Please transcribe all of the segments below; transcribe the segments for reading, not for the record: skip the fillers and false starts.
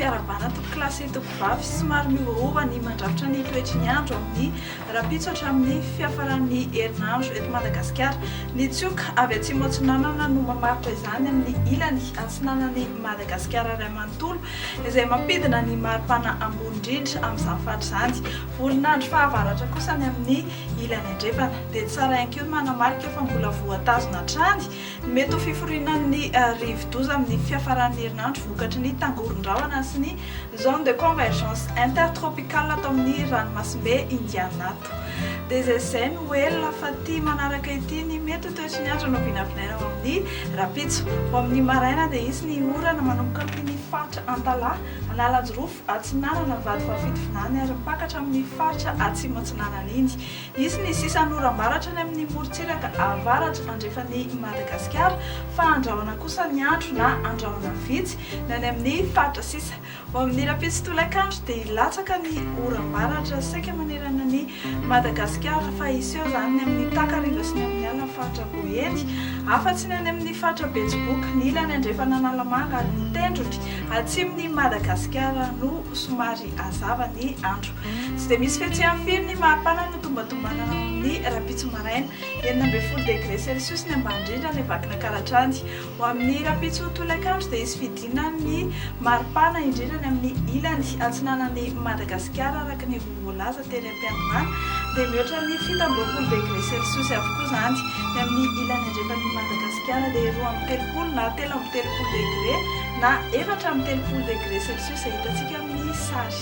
Fiarahabana tompokolahy sy tompokovavy. Somary miovaova ny mandrafitra ny toetry ny andro amin'ny rahampitso hatramin'ny fiafaran'ny herinandro eto Madagasikara. Ny tsioka avy atsimo atsinanana no mamaritra izany amin'ny ilany atsinanan'i Madagasikara iray manontolo izay mampidina ny maripana ambony indrindra amin'izany faritra izany. Volon'andro fahavaratra kosa ny amin'ny ilany andrefana. Dia tsara ihany koa ny manamarika fa mbola voatazona hatrany ny mety ho fiforinan'ny rivodoza amin'ny fiafaran'ny herinandro vokatry ny tangoron-drahona sy ny zone de convergence intertropicale ato amin'ny ranomasimbe Indiana ato. Dia izay izay no ela fa ity manaraka ity ny mety ho toetry ny andro no vinavinaina ho amin'ny rahampitso. Ho amin'ny maraina dia hisy ny orana manomboka amin'iny faritra Antalaha, Analanjirofo, Atsinanana, Vatovavy-Fitovinany ary mipaka hatramin'ny faritra Atsimo Atsinanana iny. Hisy ny sisan'oram-baratra any amin'ny morontsiraka avaratra andrefan'i Madagasikara fa andrahona kosa ny andro na andrahona vitsy ny any amin'ny faritra sisa. Ho amin'ny rahampitso tolakandro dia hilatsaka ny oram-baratra saika manerana an'i Madagasikara fa hiseho izany ny amin'ny takariva sy ny amin'ny alina ny faritra Boeny, afa-tsy ny any amin'ny faritra Betsiboka, ny ilany andrefan'Analamanga ary ny tendrony atsimon'i Madagasikara no somary hazava ny andro. Tsy dia misy fihetseham firy ny maripana no tombantombanana ao amin'ny rahampitso maraina. 16 degre celsius ny ambany indrindra any Vakinankaratra any. Ho amin'ny rahampitso tolakandro dia hisy fidinan'ny maripana indrindra ny amin'ny ilany atsinanan'i Madagasikara araka ny efa voalaza tery am-piandohana dia mihoatra ny 27 degre celsius avokoa izany. Ny amin'ny ilany andrefan'i Madagasikara dia 32 na 33 degre na 34 degre celsius izay hitantsika amin'ny sary.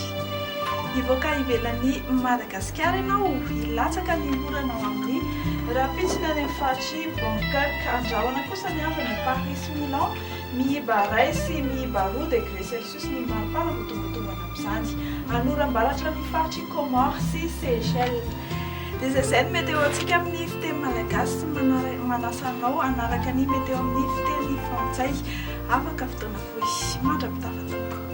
Hivoaka ivelan'i Madagasikara ianao, hilatsaka ny orana ao amin'ny rahampitso ny any amin'ny faritr'i Bangkok. Andrahona kosa ny andro any Paris sy Milan, miiba iray sy miiba roa degre celsius ny maripana vao tongatonga amin'izany. Hanoram-baratra ny faritr'i Comores sy Seychelles. Dia izay izay ny météo antsika amin'ny fiteny malagasy sy manasa anao hanaraka ny météo amin'ny fiteny frantsay. Afaka fotoana fohy. Mandra-pitafa tompoko.